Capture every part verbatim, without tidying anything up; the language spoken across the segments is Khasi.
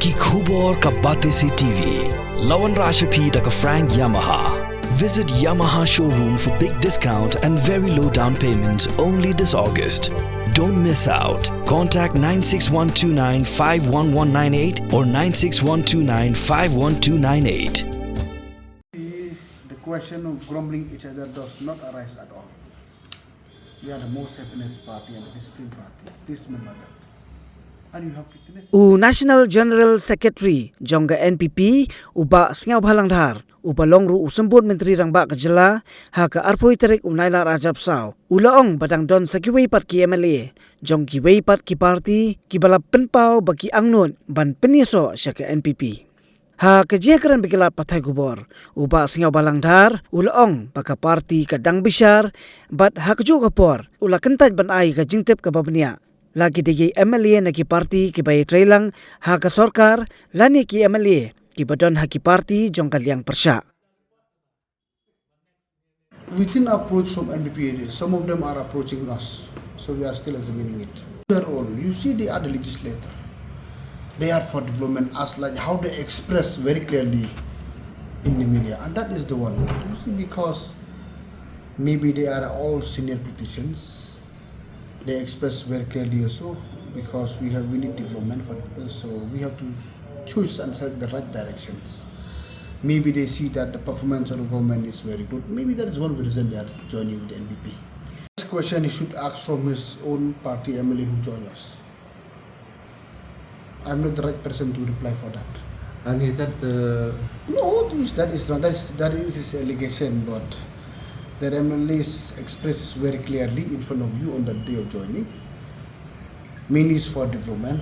Ki khubor ka Batesi T V. La wanrah sha phi da ka Frank Yamaha. Visit Yamaha showroom for big discount and very low down payment only this August. Don't miss out. Contact nine six one two nine five one one nine eight or nine six one two nine five one two nine eight. The question of grumbling each other does not arise at all. We are the most happiness party and the disciplined party. Please remember that. And you have witnessed. U National General Secretary jong ka N P P, u Bah Sniawbhalang Dhar, uba long ruh u symbud Myntri Rangbah ka jylla ha ka arphew tarik u Nailar ar hajar arphew saw, u la ong ba dang don sa kiwei pat ki M L A jong kiwei pat ki party kiba la pynpaw ba ki angnud ban pynïasoh sha ka N P P. Ha ka jingkren bad ki lad pathai khubor, u Bah Sniawbhalang Dhar u la ong ba ka party ka dang bishar, bad ha kajuh ka por u la kyntait ban ai ka jingtip kaba bniah. La ki dei ki M L A na ki party kiba ïatreilang ha ka sorkar, lane ki M L A kiba don ha ki party jong ka liang pyrshah. Within approach from N P P, some of them are approaching us. So we are still examining it. Their own. You see, they are the legislator. They are for development as like how they express very clearly in the media. And that is the one. You see, because maybe they are all senior politicians. They express very clearly also, because we have, we need development for people, so we have to choose and select the right directions. Maybe they see that the performance of the government is very good. Maybe that is one of the reason they are joining with the N P P. This question he should ask from his own party M L A who joined us. I'm not the right person to reply for that. And is that the... No, this, that is not. That's, that is his allegation, but the M L As expressed very clearly in front of you on the day of joining. Mainly is for development.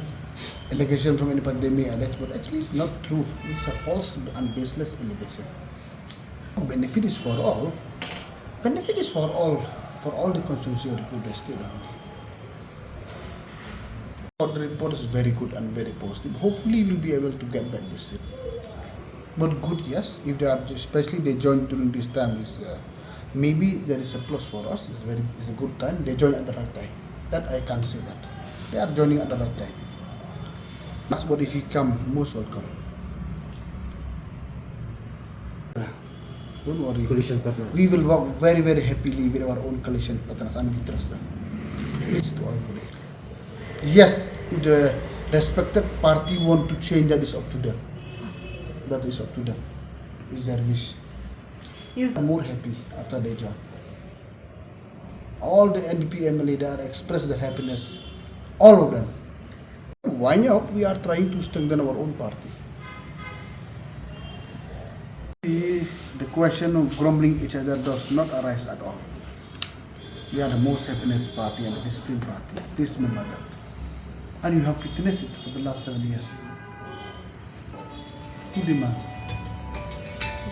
Allegation from anybody they may allege, but actually it's not true. It's a false and baseless allegation. Benefit is for all. Benefit is for all, for all the constituency of the people of the state. But the report is very good and very positive. Hopefully, we'll be able to get back this seat. But good, yes. If they are, especially they joined during this time, is, uh, maybe there is a plus for us. It's very, it's a good time. They join at the right time. That I can say that they are joining at the right time. That's what, if he come, most welcome. Don't worry. Coalition partner. We will work very, very happily with our own coalition partners and we trust them. It's to our colleague. Yes, if the respected party want to change, that is up to them. That is up to them. It's their wish. Is more happy after they join. All the N P P M L A, they are express their happiness. All of them. Why not? We are trying to strengthen our own party. The question of grumbling each other does not arise at all. We are the most happiness party and the discipline party. Please remember that. And you have witnessed it for the last seven years. Two demand.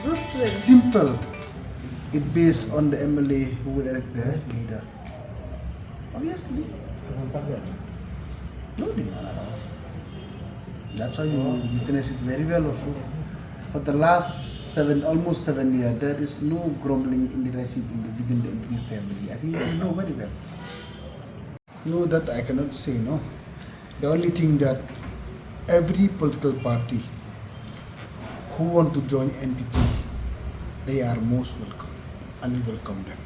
Groups with simple. It based on the M L A who will elect the leader. Obviously. No demand at all. That's why you witness it very well also. For the last seven, almost seven years, there is no grumbling in the leadership in the, within the N P P family. I think you know very well. No, that I cannot say, no. The only thing that every political party who want to join N P P, they are most welcome and we welcome them.